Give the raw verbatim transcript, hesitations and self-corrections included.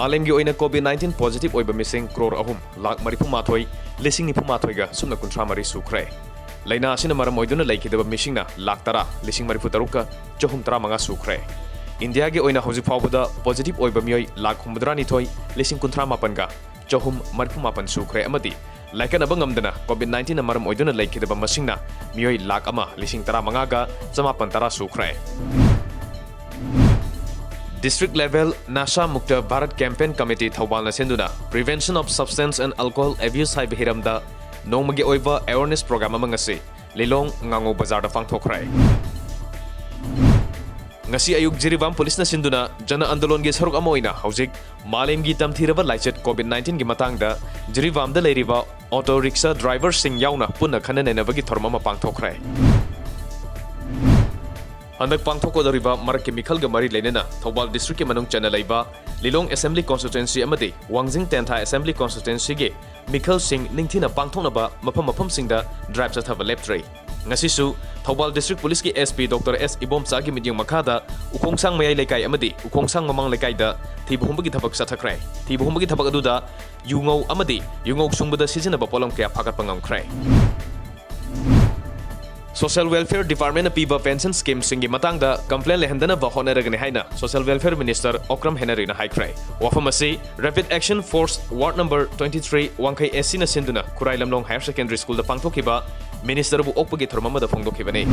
ꯃꯥꯂꯦꯝꯒꯤ ꯑꯣꯏꯅ COVID nineteen positive ꯑꯣꯏꯕ ꯃꯤꯁꯤꯡ ꯀ꯭ꯔꯣꯔ ꯑꯍꯨꯝ ꯂꯥꯈ ꯃꯔꯤꯐꯨ ꯃꯥꯊꯣꯏ ꯂꯤꯁꯤꯡ ꯅꯤꯐꯨ ꯃꯥꯊꯣꯏꯒ ꯁꯨꯞꯅ ꯀꯨꯟꯊ꯭ꯔꯥ ꯃꯔꯤ ꯁꯨꯈ꯭ꯔꯦ꯫ ꯂꯥꯏꯅꯥ ꯑꯁꯤꯅ ꯃꯔꯝ ꯑꯣꯏꯗꯨꯅ ꯂꯩꯈꯤꯗꯕ ꯃꯤꯁꯤꯡꯅ ꯂꯥꯈ ꯇꯔꯥ ꯂꯤꯁꯤꯡ ꯃꯔꯤꯐꯨ ꯇꯔꯨꯛꯀ ꯆꯍꯨꯝ ꯇꯔꯥꯃꯉꯥ ꯁꯨꯈ꯭ꯔꯦ꯫ ꯏꯟꯗꯤꯌꯥꯒꯤ ꯑꯣꯏꯅ ꯍꯧꯖꯤꯛ ꯐꯥꯎꯕꯗ positive ꯑꯣꯏꯕ ꯃꯤꯑꯣꯏ ꯂꯥꯈ ꯍꯨꯝꯐꯨꯇꯔꯥ ꯅꯤꯊꯣꯏ ꯂꯤꯁꯤꯡ ꯀꯨꯟꯊ꯭ꯔꯥ ꯃꯥꯄꯟꯒ ꯆꯍꯨꯝ ꯃꯔꯤꯐꯨ ꯃꯥꯄꯟ ꯁꯨꯈ꯭ꯔꯦ ꯑꯃꯗꯤ ꯂꯥꯏꯀꯠꯅꯕ ꯉꯝꯗꯅ COVID nineteenꯅ ꯃꯔꯝ ꯑꯣꯏꯗꯨꯅ ꯂꯩꯈꯤꯗꯕ ꯃꯁꯤꯡꯅ ꯃꯤꯑꯣꯏ ꯂꯥꯈ ꯑꯃ ꯂꯤꯁꯤꯡ ꯇꯔꯥꯃꯉꯥꯒ ꯆꯃꯥꯄꯟ ꯇꯔꯥ ꯁꯨꯈ꯭ꯔꯦ꯫ District level Nasha Mukta Bharat Campaign Committee ꯊꯧꯕꯥꯜꯅ ꯁꯤꯟꯗꯨꯅ Prevention of Substance and Alcohol Abuse ꯍꯥꯏꯕ ꯍꯤꯔꯝꯗ ꯅꯣꯡꯃꯒꯤ ꯑꯣꯏꯕ awareness program ꯑꯃ ꯉꯁꯤ ꯂꯤꯂꯣꯡ ꯉꯥꯉꯧ ꯕꯖꯥꯔꯗ ꯄꯥꯡꯊꯣꯛꯈ꯭ꯔꯦ꯫ ꯉꯁꯤ ꯑꯌꯨꯛ ꯖꯤꯔꯤꯕꯥꯝ ꯄꯨꯂꯤꯁꯅ ꯁꯤꯟꯗꯨꯅ ꯖꯅ ꯑꯟꯗꯣꯂꯟꯒꯤ ꯁꯔꯨꯛ ꯑꯃ ꯑꯣꯏꯅ ꯍꯧꯖꯤꯛ ꯃꯥꯂꯦꯝꯒꯤ ꯇꯝꯊꯤꯔꯕ ꯂꯥꯏꯆꯠ COVID nineteenꯒꯤ ꯃꯇꯥꯡꯗ ꯖꯤꯔꯤꯕꯥꯝꯗ ꯂꯩꯔꯤꯕ ꯑꯣꯇꯣ ꯔꯤꯛꯁꯥ ꯗ꯭ꯔꯥꯏꯚꯔꯁꯤꯡ ꯌꯥꯎꯅ ꯄꯨꯟꯅ ꯈꯟꯅ ꯅꯩꯅꯕꯒꯤ ꯊꯧꯔꯝ ꯑꯃ ꯄꯥꯡꯊꯣꯛꯈ꯭ꯔꯦ꯫ ꯍꯟꯗꯛ ꯄꯥꯡꯊꯣꯛꯀꯗꯧꯔꯤꯕ ꯃꯔꯛꯀꯤ ꯃꯤꯈꯜꯒ ꯃꯔꯤ ꯂꯩꯅꯅ ꯊꯧꯕꯥꯜ districtꯀꯤ ꯃꯅꯨꯡ ꯆꯟꯅ ꯂꯩꯕ ꯂꯤꯂꯣꯡ Assembly Constituency ꯑꯃꯗꯤ ꯋꯥꯡꯖꯤꯡ ꯇꯦꯟꯊꯥ Assembly Constituencyꯒꯤ ꯃꯤꯈꯜꯁꯤꯡ ꯅꯤꯡꯊꯤꯅ ꯄꯥꯡꯊꯣꯛꯅꯕ ꯃꯐꯝ ꯃꯐꯝꯁꯤꯡꯗ drive ꯆꯠꯊꯕ ꯂꯦꯞꯇ꯭ꯔꯤ꯫ ꯉꯁꯤꯁꯨ ꯊꯧꯕꯥꯜ district ꯄꯨꯂꯤꯁꯀꯤ SP Doctor S ꯏꯕꯣꯝꯆꯥꯒꯤ ꯃꯤꯠꯌꯦꯡ ꯃꯈꯥꯗ ꯎꯈꯣꯡꯁꯥꯡ ꯃꯌꯥꯏ ꯂꯩꯀꯥꯏ ꯑꯃꯗꯤ ꯎꯈꯣꯡꯁꯥꯡ ꯃꯃꯥꯡ ꯂꯩꯀꯥꯏꯗ ꯊꯤꯕ ꯍꯨꯝꯕꯒꯤ ꯊꯕꯛ ꯆꯠꯊꯈ꯭ꯔꯦ꯫ ꯊꯤꯕ ꯍꯨꯝꯕꯒꯤ ꯊꯕꯛ ꯑꯗꯨꯗ ꯌꯨꯉꯧ ꯑꯃꯗꯤ ꯌꯨꯉꯧ ꯁꯨꯡꯕꯗ ꯁꯤꯖꯤꯟꯅꯕ ꯄꯣꯠꯂꯝ ꯀꯌꯥ ꯐꯥꯒꯠꯄ ꯉꯝꯈ꯭ꯔꯦ꯫ Social Welfare Departmentꯅ ꯄꯤꯕ pension schemeꯁꯤꯡꯒꯤ ꯃꯇꯥꯡꯗ complain ꯂꯩꯍꯟꯗꯅꯕ ꯍꯣꯠꯅꯔꯒꯅꯤ ꯍꯥꯏꯅ Social Welfare Minister ꯑꯣꯀ꯭ꯔꯝ ꯍꯦꯅꯔꯤꯅ ꯍꯥꯏꯈ꯭ꯔꯦ꯫ ꯋꯥꯐꯝ ꯑꯁꯤ Rapid Action Force Ward number twenty three ꯋꯥꯡꯈꯩ SCꯅ ꯁꯤꯟꯗꯨꯅ ꯈꯨꯔꯥꯏ ꯂꯝꯂꯣꯡ Higher Secondary Schoolꯗ ꯄꯥꯡꯊꯣꯛꯈꯤꯕ ministerꯕꯨ ꯑꯣꯛꯄꯒꯤ ꯊꯧꯔꯝ ꯑꯃꯗ ꯐꯣꯡꯗꯣꯛꯈꯤꯕꯅꯤ꯫